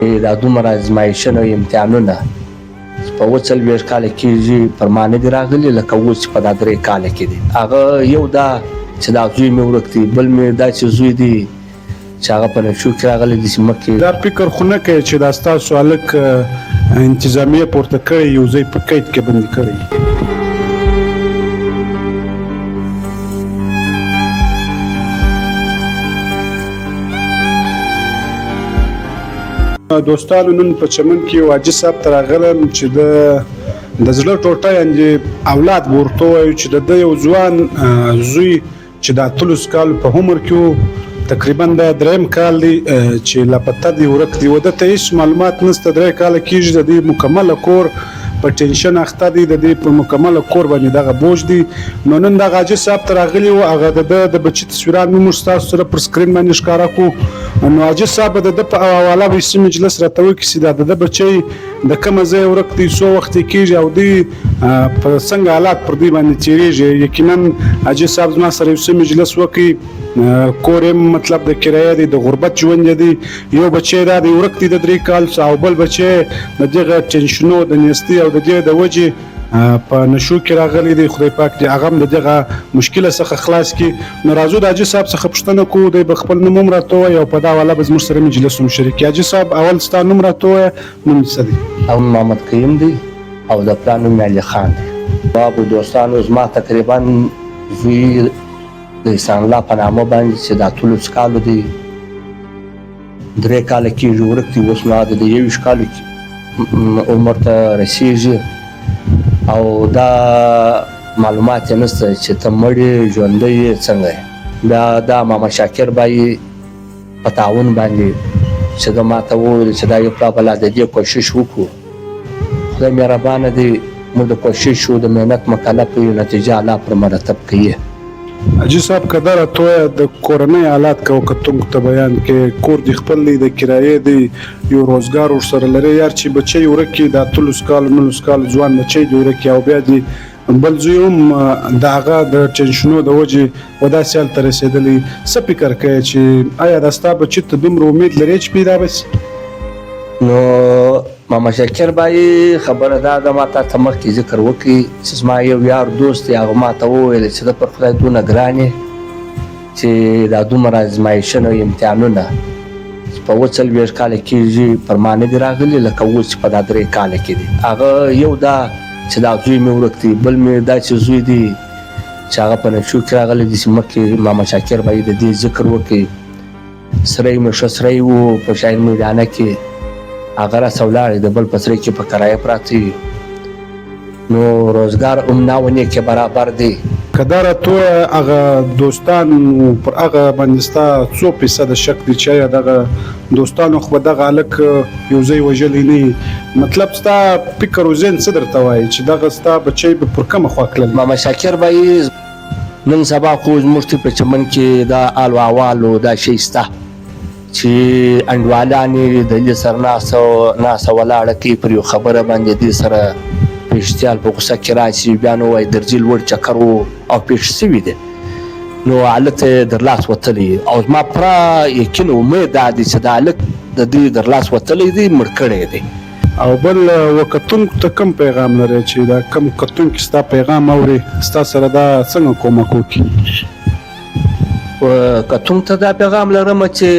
دا دومره ازمایښونه او امتحانونه چې په 47 کاله کېږي پر ما نه دي راغلي لکه اوس چې په دا 3 کاله کې دي. هغه یو دا چې دا زوی مې ورک دی، بل مې دا چې زوی دی چې هغه په نشو کې راغلی دی چې مخکې دا فکر خو نه کوي چې دا ستاسو هلک انتظامیه پورته کړی، یو ځای په قید کې بندي کړی. دوستانو نن په چمن کې یو حاجي صاحب ته راغلی یم چې د زړه ټوټه یعنې اولاد به ورته ووایو چې د ده یو ځوان زوی چې د 18 کالو په عمر کې و، تقریبا دا دریم کال دی چې لاپته دی، ورک دی، و ده ته هیڅ معلومات نشته. 3 کاله کېږي د دې مکمله کور په ټینشن اخته دی، د دې په مکمله کور باندې دغه بوج دی. نو نن دغه حاجي صاحب ته راغلي وو، هغه د ده د بچي تصویران مې موږ ستاسو سره پر سکرین باندې ښکاره کړو. نو حاجي صاحب به د ده په حواله به یې مجلس راته وکړي چې دا د ده بچی د کومه ځایه ورک دی، څو وخت یې کېږي او دوی په څنګه حالات پر دوی باندې تېرېږي. یقینا حاجي صاحب زما سره یو څه مجلس وکړي. کور یې مطلب د کرایه دی، د غربت ژوند یې دی. یو بچی دا دی ورک دی د 3 کال او بل بچی د دغه ټینشنو د نیستۍ او د دې د وجې په نشو کې راغلی دی. خدای پاک دې هغه هم د دغه مشکله څخه خلاص کړي. نو راځو د حاجي صاحب څخه پوښتنه کوو، دی به خپل نوم هم راته ووایي او په دا حواله به زموږ سره مجلس هم شریک کړي. حاجي صاحب اول ستا نوم راته ووایه، نوم دې څه دی؟ او محمد قیم دی او د پلار نوم مې علي خان دی. بابو دوستانو زما تقریبا زوی د احسان الله په نامه باندې چې د 18 کالو دی، 3 کاله کېږي ورک دی. اوس نو د 21 کالو عمر ته رسېږي او دا معلومات یې نشته چې ته مړ یې ژوندی یې څنګه یې. بیا دا ماما شاکر بای په تعاون باندې چې ده ما ته وویل چې دا یو پلا به لا د دې کوشش وکړو. خدای مهربانه دی، موږ د کوشش او د محنت مکلف یو، نتیجه الله پر مرتب کوي. حاجي صاحب که دا راته ووایه د کورنۍ حالات که وکتونکو ته بیان کړې، کور دې خپل دی، د کرایې دی، یو روزګار ورسره لرې، یار چې بچی ورک کړي د 18 کالو 19 کالو ځوان بچی دې ورک کړي او بیا دې بل زوی هم د هغه د ټینشنو د وجې و داسې حال ته رسېدلی، څه فکر کوې چې آیا دا ستا بچي ته دومره امید لرې چې پیدا به شي؟ نو ماما شاکر بای خبره دا ده، ما تا ته مخکې ذکر وکړي چې زما یو یار دوست دی، هغه ما ته وویل چې ده پر خدای دونه ګران یې چې دا دومره ازمایښونه او امتحانونه چې په 47 کاله کېږي پر ما نه دي راغلي لکه اوس چې په دا 3 کاله کې دي. هغه یو دا چې دا زوی مې ورک دی، بل مې دا چې زوی دی چې هغه په نشو کې راغلی دی چې مخکې ماما شاکر بای د دې ذکر وکړي. سری مې ښه سری و په شاهین میدانه کې، هغه راسه ولاړ د بل په سري کې په کرایه پراته وي، نو روزګار هم ناونې کې برابر دی. که دا راته ووایه هغه دوستان پر هغه باندې ستا څو فیصده شک دی چې آیا دغه دوستانو خو به دغه هلک یو ځای وژلی نه وي؟ مطلب ستا فکر او ذهن څه درته وایي چې دغه ستا بچی به پر کومه خوا تللی؟ ماما شاکر بای نن سبا خو زموږ په چمن کې دا آل و احوال او دا شی شته چې انډوالان یې د دې سره ناسته ولاړه کوي، پر یو خبره باندې دې سره په اشتعال په غوسه کې راشي، بیا نو وایي درځي لوړ چکر و او پېښ شوي دي، نو هلته یې در لاس وتلی. او زما پوره یقین او امید دا دی چې دا هلک د دوی در لاس وتلی دی، مړ کړی دی. او بل وکتونکو ته کوم پیغام لرې چې دا کوم کتونکي ستا پیغام اوري ستا سره دا څنګه کومک وکړي؟ کتونکو ته دا پیغام لرم چې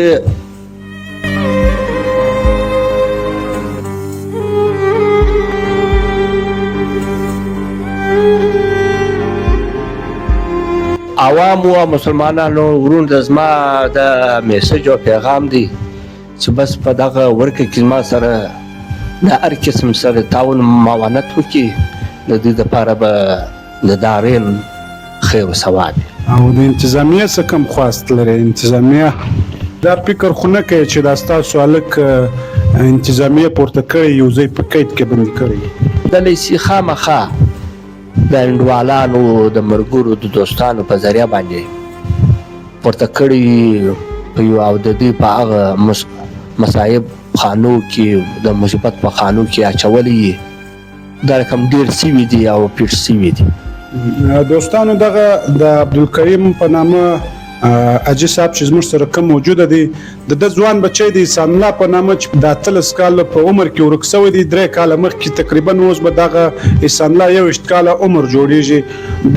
عوامو او مسلمانانو وروڼو ته زما د میسج او پیغام دی چې بس په دغه ورکه کې زما سره د هر قسم سره تعاون معاونت وکړي، د دوی دپاره به د دارین خیر و ثواب وي. او د انتظامیې څه کوم خواست لرې؟ انتظامیه دا فکر خو نه کوي چې دا ستاسو هلک انتظامیې پورته کړی، یو ځای په قید کې بندي کړی؟ کېدلی شي خامخا د انډوالانو د ملګرو د دوستانو په ذریعه باندې پورته کړی په یو او د دوی په هغه مصایب خانو کې د مصیبت په خانو کې اچولی، دا رقم ډېر سوي دي او پېښ سوي دي. دوستانو دغه د عبدالکریم په نامه حاجي صاحب چې زموږ سره کوم موجوده دی، د ده ځوان بچی د احسان الله په نامه چې د 18 کاله په عمر کې ورک شوی دی، 3 کاله مخکې تقریبا، اوس به دغه احسان الله 21 کاله عمر جوړیږي.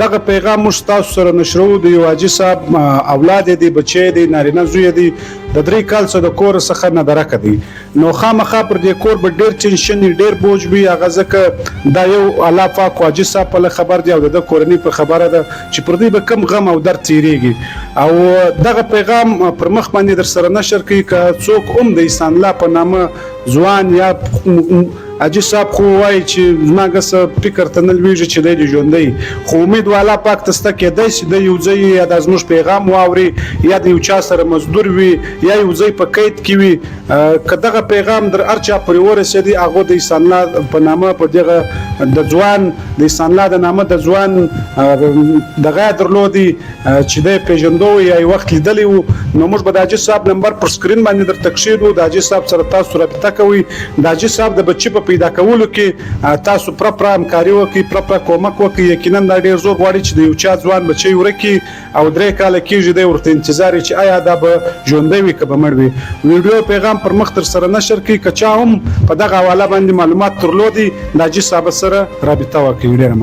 دغه پیغام موږ تاسو سره نشروو. د یو حاجي صاحب اولاد دی، بچی دی، نارینه زوی دی، د 3 کال څخه د کور څخه نه درکه دی. نو خامخا پر دې کور به ډېر ټینشن، ډېر بوج وي هغه، ځکه دا یو الله پاک حاجي صاحب په خبر دی او د کورنۍ په خبره ده چې پر دې به کم غم او درد تیریږي. او دغه پیغام پر مخ باندې در سره نشر کوي. که څوک هم د احسان الله په نامه ځوان یا حاجي صاحب خو وایي چې زما ګس فکر ته نه لویږي چې دی دې ژوندی، خو امید والا پاک ته سته، کېدای شي دی یو ځای یا د زموږ پیغام واوري یا د یو چا سره مزدور وي یا یو ځای په قید کې وي. که دغه پیغام در هر چا پورې ورسېدی، هغه د احسان الله په نامه په دغه د ځوان د احسان الله د نامه د ځوان دغه درلودي چې دی پېژندو یا یې وخت لیدلی و، نو موږ به د حاجي صاحب نمبر پر سکرین باندې درته کښېږدو. د حاجي صاحب سره تاسو رابطه کوئ. د حاجي صاحب د بچي په پیدا کولو کې تاسو پوره پوره همکاري وکړئ، پوره پوره کومک وکړئ. یقینا دا ډېر زور غواړي چې د یو چا ځوان بچی ورک او 3 کاله کېږي دی ورته انتظار چې آیا دا به ژوندی وي که به مړ وي. ویډیو پیغام پر مخ تر سره نشر کړئ. که چا هم په دغه حواله باندې معلومات درلودي، د حاجي صاحب سره رابطه وکړئ. ډېره